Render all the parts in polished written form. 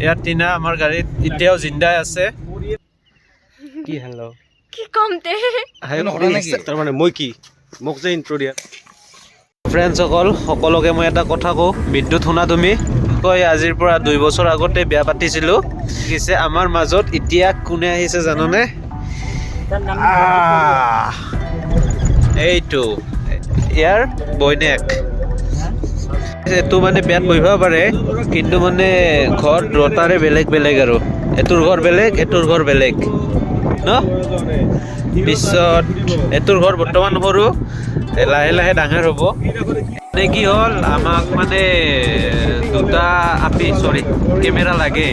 ইয়াত টিনা আমাৰ গাড়ীত এতিয়াও জিন্দাই আছে। কি হেল্ল' কি কম তে? তাৰমানে মই কি, মোক যে ইণ্ট্ৰ' দিয়া। ফ্ৰেণ্ডছসকল, সকলোকে মই এটা কথা কওঁ, বিদ্যুৎ শুনা তুমি কয় আজিৰ পৰা 2 বছৰ আগতে বিয়া পাতিছিলোঁ। পিছে আমাৰ মাজত এতিয়া কোনে আহিছে জাননে? আহ, এইটো ইয়াৰ বৈনেক। এইটো মানে বিয়াত বহিব পাৰে, কিন্তু মানে ঘৰ দুটাৰে বেলেগ বেলেগ আৰু এইটোৰ ঘৰ বেলেগ, এইটোৰ ঘৰ বেলেগ ন। পিছত এইটোৰ ঘৰ বৰ্তমান সৰু, লাহে লাহে ডাঙৰ হ'ব। মানে কি হ'ল, আমাক মানে দুটা আপি চৰি কেমেৰা লাগে,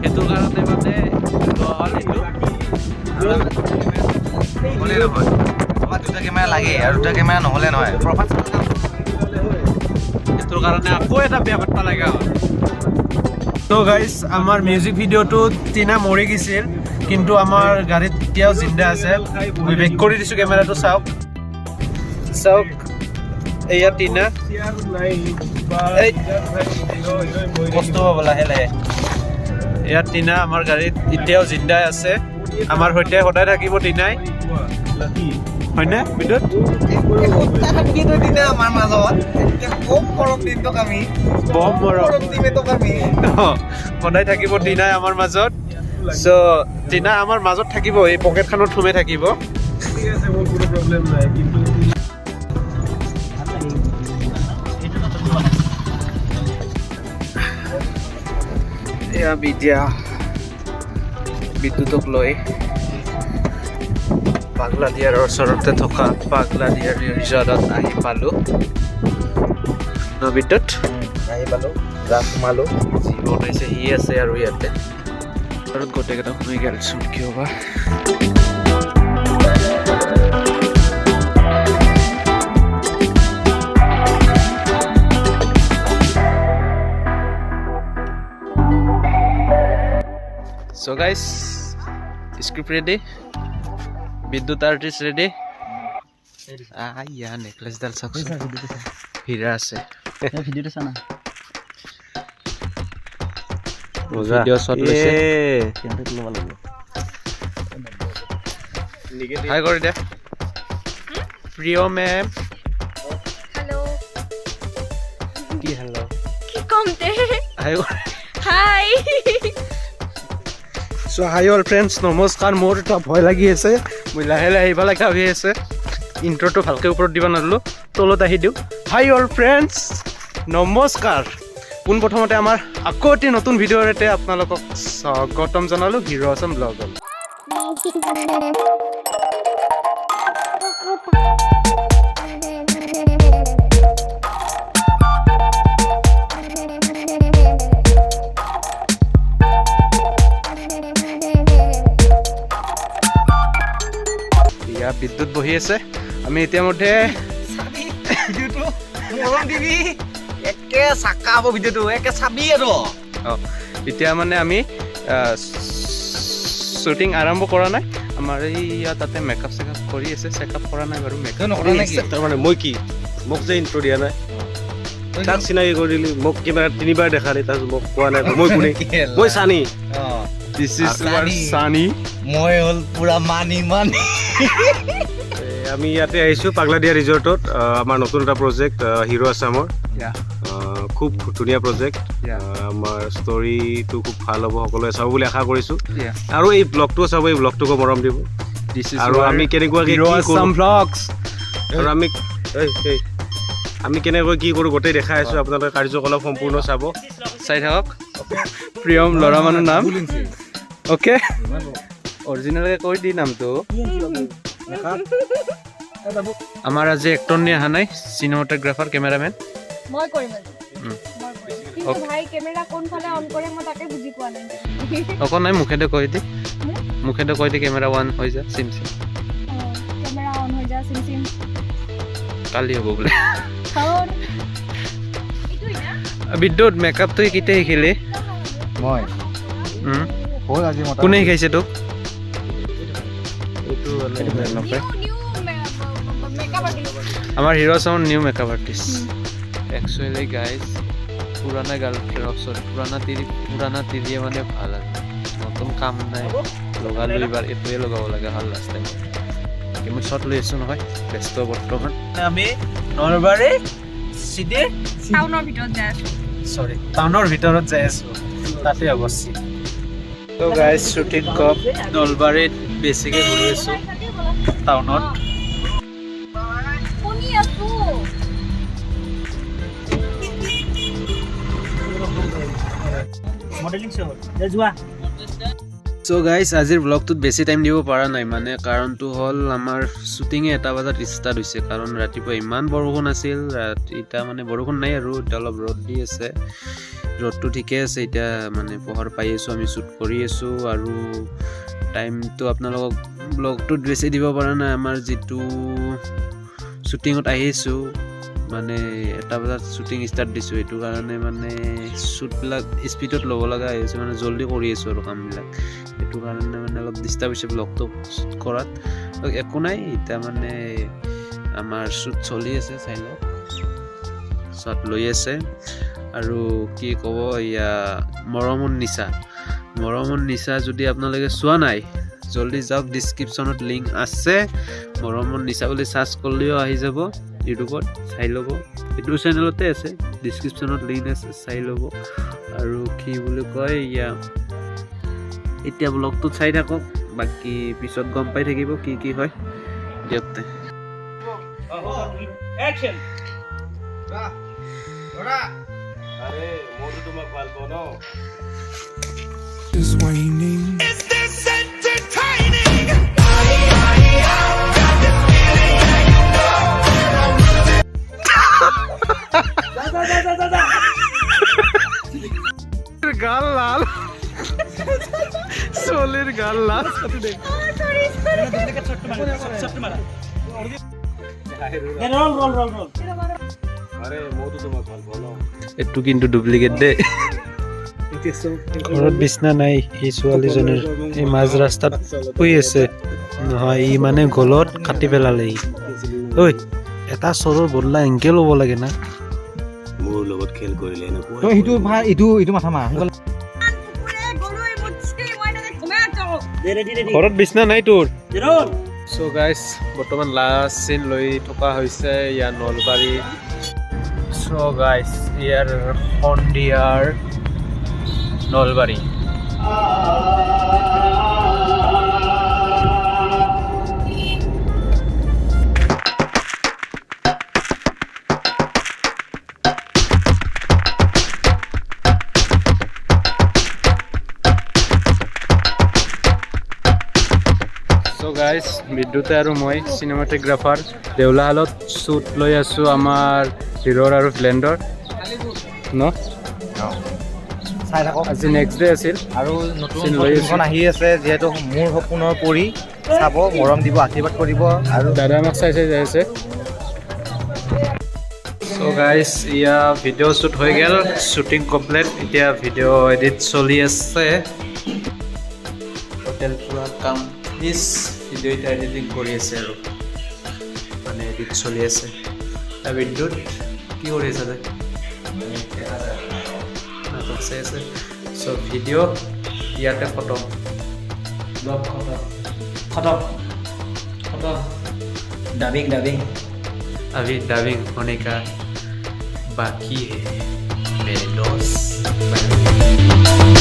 সেইটো কাৰণে মানে লোৱা হ'ল এইটো। নহ'লে নহয়, আমাক দুটা কেমেৰা লাগে আৰু দুটা কেমেৰা নহ'লে নহয়। সেইটোৰ কাৰণে আকৌ এটা বিয়া পাতিব লগা হ'ল। ত' গাইজ, আমাৰ মিউজিক ভিডিঅ'টো টিনা মৰি গৈছিল, কিন্তু আমাৰ গাড়ীত এতিয়াও জিন্দা আছে। মই বেক কৰি দিছোঁ কেমেৰাটো, চাওক চাওক, এয়া টিনা। এই কষ্ট পাব লাহে লাহে। ইয়াত টিনা আমাৰ গাড়ীত এতিয়াও জিন্দাই আছে, আমাৰ সৈতে সদায় থাকিব টিনাই, হয়নে বিদ্যুৎ? দিনা আমাৰ মাজত কম মৰম দিম তোক আমি, বম মৰম দিম তোক আমি। সদায় থাকিব টিনাই আমাৰ মাজত। চ' টিনা আমাৰ মাজত থাকিব, এই পকেটখনত সোমাই থাকিব। ঠিক আছে, মোৰ কোনো প্ৰব্লেম নাই, কিন্তু এয়া বিদ্যা বিদ্যুতক লৈ পাগলাদিয়াৰ ওচৰতে থকা পাগলাদিয়াৰ ৰিজৰ্টত আহি পালোঁ ন বিদ্যুৎ? আহি পালোঁ, যা সোমালোঁ। যি বনাইছে সি আছে আৰু ইয়াতে আৰু গোটেইকেইটা সোমাই গ'লচোন, কিয় বা। So guys, script ready, Bidyut artist ready. ইয়া নেকলেচডাল চাওকচোন, হীৰা আছে। ভিডিঅ'টো চা না। ভিডিঅ' শ্বট লৈছে। ল'ব লাগিব। হাই কৰি দে প্ৰিয় মেম। হেল্ল'। কি হেল্ল'? কি কম তে? হাই। হাই। চ' হাই অল ফ্ৰেণ্ডছ, নমস্কাৰ। মোৰ এটা ভয় লাগি আছে, মই লাহে লাহে আহিব লগা হৈ আছে। ইণ্ট্ৰটো ভালকৈ ওপৰত দিব নোৱাৰিলোঁ, তলত আহি দিওঁ। হাই অল ফ্ৰেণ্ডছ, নমস্কাৰ। পোনপ্ৰথমতে আমাৰ আকৌ এটি নতুন ভিডিঅ'তে আপোনালোকক স্বাগতম জনালোঁ হিৰ' আছাম ব্লগত। ইয়া বিদ্যুৎ বহি আছে। আমি ইতিমধ্যে চাবি ভিডিঅ'টো, মৰম দিবি, একে চাকা হ'ব ভিডিঅ'টো, একে চাবি আৰু। অঁ, এতিয়া মানে আমি শ্বুটিং আৰম্ভ কৰা নাই। আমাৰ এই তাতে মেকআপ চেকআপ কৰি আছে, চেকআপ কৰা নাই বাৰু, মেকআপ নকৰা নেকি? তাৰমানে মই কি, মোক যে ইণ্ট্ৰ' দিয়া নাই, তাক চিনাকি কৰি দিলি, মোক কেমেৰাত তিনিবাৰ দেখালি, তাৰপিছত মোক কোৱা নাই মই কোনে। মই চানি। This is ৱাৰ চানি। মই হ'ল পুৰা মানি মানি। আমি ইয়াতে আহিছোঁ পাগলাদিয়া ৰিজৰ্টত, আমাৰ নতুন এটা প্ৰজেক্ট হিৰ' আছামৰ, খুব ধুনীয়া প্ৰজেক্ট। আমাৰ ষ্টৰিটো খুব ভাল হ'ব, সকলোৱে চাব বুলি আশা কৰিছোঁ। আৰু এই ব্লগটোও চাব, এই ব্লগটোকো মৰম দিব। আৰু আমি কেনেকুৱাকৈ কি কৰোঁ আৰু আমি আমি কেনেকৈ কি কৰোঁ গোটেই দেখাই আছোঁ, আপোনালোকে কাৰ্যকলাপ সম্পূৰ্ণ চাব, চাই থাকক। প্ৰিয়ম ল'ৰা মানুহ নাম, অ'কে, অৰিজিনেলকে কৈ দি নামটো। আমাৰ আজি এক্টৰনি অহা নাই, চিনেমাটোগ্ৰাফাৰ কেমেৰামেন মই কৰিম আজি। মই কৰিম, কিন্তু ভাই কেমেৰা কোনফালে অন কৰে মই তাকে বুজি পোৱা নাই। অকণ নাই, মুখেতে কৈ দি, মুখেতে কৈ দি, কেমেৰা অন হৈ যা, চিম চিম। কেমেৰা অন হৈ যা, চিম চিম। কালি হ'ব বোলে। বিদ্যুৎ, মেকআপটো কেতিয়া শিকিলি? মই হ'ল আজি। কোনে শিকাইছে তোক? আমাৰ hero' sound new makeup artist. Actually guys, পুৰণা গাৰ্লফ্ৰেণ্ড, চৰি, পুৰণা তিৰি, পুৰণা তিৰিয়ে মানে ভাল আৰু নতুন কাম নাই। লগালো এইবাৰ, এইটোৱে লগাব লাগে হ'ল লাষ্ট টাইম। মই শ্বট লৈ আছোঁ নহয়, ব্যস্ত বৰ্তমান। আমি নলবাৰী চিটিৰ টাউনৰ ভিতৰত যাই আছো। চৰি, টাউনৰ ভিতৰত যাই আছোঁ, তাতে অৱশ্যে। ত' গাইজ, শ্বুটিং কপ নলবাৰীত বেছিকৈ ঘূৰি আছোঁ টাউনত। শুনি আছো। মডেলিং শ্ব' যোৱা। চ' গাইজ, আজিৰ ব্লগটোত বেছি টাইম দিব পৰা নাই, মানে কাৰণটো হ'ল আমাৰ শ্বুটিঙে 1 বজাত ষ্টাৰ্ট হৈছে, কাৰণ ৰাতিপুৱা ইমান বৰষুণ আছিল। ৰাতি এতিয়া মানে বৰষুণ নাই আৰু, এতিয়া অলপ ৰ'দ দি আছে। ৰ'দটো ঠিকে আছে, এতিয়া মানে পোহৰ পাই আছোঁ, আমি শ্বুট কৰি আছোঁ আৰু টাইমটো আপোনালোকক ব্লগটোত বেছি দিব পৰা নাই। আমাৰ যিটো শ্বুটিঙত আহিছোঁ, মানে 1 বজাত শ্বুটিং ষ্টাৰ্ট দিছোঁ, সেইটো কাৰণে মানে শ্বুটবিলাক স্পীডত ল'ব লগা হৈ আছে, মানে জল্দি কৰি আছোঁ আৰু কামবিলাক। সেইটো কাৰণে মানে অলপ ডিষ্টাৰ্ব হৈছে ব্লগটো শ্বুট কৰাত। একো নাই, এতিয়া মানে আমাৰ শ্বুট চলি আছে, চাই লওক, শ্বট লৈ আছে। আৰু কি ক'ব, এয়া মৰমৰ নিচা, মৰমৰ নিচা যদি আপোনালোকে চোৱা নাই, জল্দি যাওক, ডিছক্ৰিপশ্যনত লিংক আছে। মৰমৰ নিচা বুলি চাৰ্চ কৰিলেও আহি যাব ইউটিউবত, চাই ল'ব। এইটো চেনেলতে আছে, ডিছক্ৰিপশ্যনত লিংক আছে, চাই ল'ব। আৰু কি বুলি কয়, এয়া এতিয়া ব্লগটোত চাই থাকক, বাকী পিছত গম পাই থাকিব কি কি হয়। দিয়ক তে। একশ্যন। আৰে, মইতো তোমাক ভাল পাওঁ ন। Is waning. Is this entertaining? যা যা যা যা যা। গাল লাল, চলিৰ গাল লাল। শ্বটটো মাৰা। ৰ'ল ৰ'ল ৰ'ল ৰ'ল। আৰে, মইতো তোমাক ভাল পাওঁ ন। এইটো কিন্তু ডুপ্লিকেট দেই। ঘৰত বিচনা নাই এই ছোৱালীজনীৰ, এই মাজ ৰাস্তাত শুই আছে নহয়। ই মানে গলত কাটি পেলালে ই। ঐ, এটা চৰৰ বদলা এনেকে ল'ব লাগে না? মোৰ লগত খেল কৰিলে এনেকুৱা। তই সেইটো ভাল, এইটো মাথা মাৰ সোনকালে। কুকুৰে গৰুৱে মুতছি, মই এনেকে ঘুমাই আছো। দে, ৰেডি ৰেডি। ঘৰত বিচনা নাই তোৰ? ৰ'ল। চ' গাইজ, বৰ্তমান লাষ্ট চিন লৈ থকা হৈছে ইয়াৰ নলবাৰী। চ' গাইজ, ইয়াৰ সন্ধিয়াৰ নলবাৰী। চ' গাইজ, বিদ্যুতে আৰু মই চিনেমাটোগ্ৰাফাৰ দেউলাহালত শ্বুট লৈ আছোঁ আমাৰ হিৰ'ৰ আৰু ভিলেনৰ ন। চাই থাকক। আজি নেক্সট ডে আছিল। আৰু নতুন চিন লৈ ফিল্মখন আহি আছে, যিহেতু মোৰ সপোনৰ পৰি, চাব, মৰম দিব, আশীৰ্বাদ কৰিব আৰু দাদা আমাক চাই চাই যাই আছে। চ' গাইজ, ইয়া ভিডিঅ' শ্বুট হৈ গ'ল, শ্বুটিং কমপ্লিট। এতিয়া ভিডিঅ' এডিট চলি আছে। টোটেল পূৰা কাম ফিনিছ। ভিডিঅ' এতিয়া এডিটিং কৰি আছে আৰু মানে এডিট চলি আছে। বিদ্যুৎ কি কৰি আছে? তই নাটক চাই আছে। চ' ভিডিঅ' ইয়াতে খতম, ব্লগ খতম। খতম। খতম। Dubbing dubbing. अभी डबिंग होने का बाकी है मेरे दोस्त। बाय।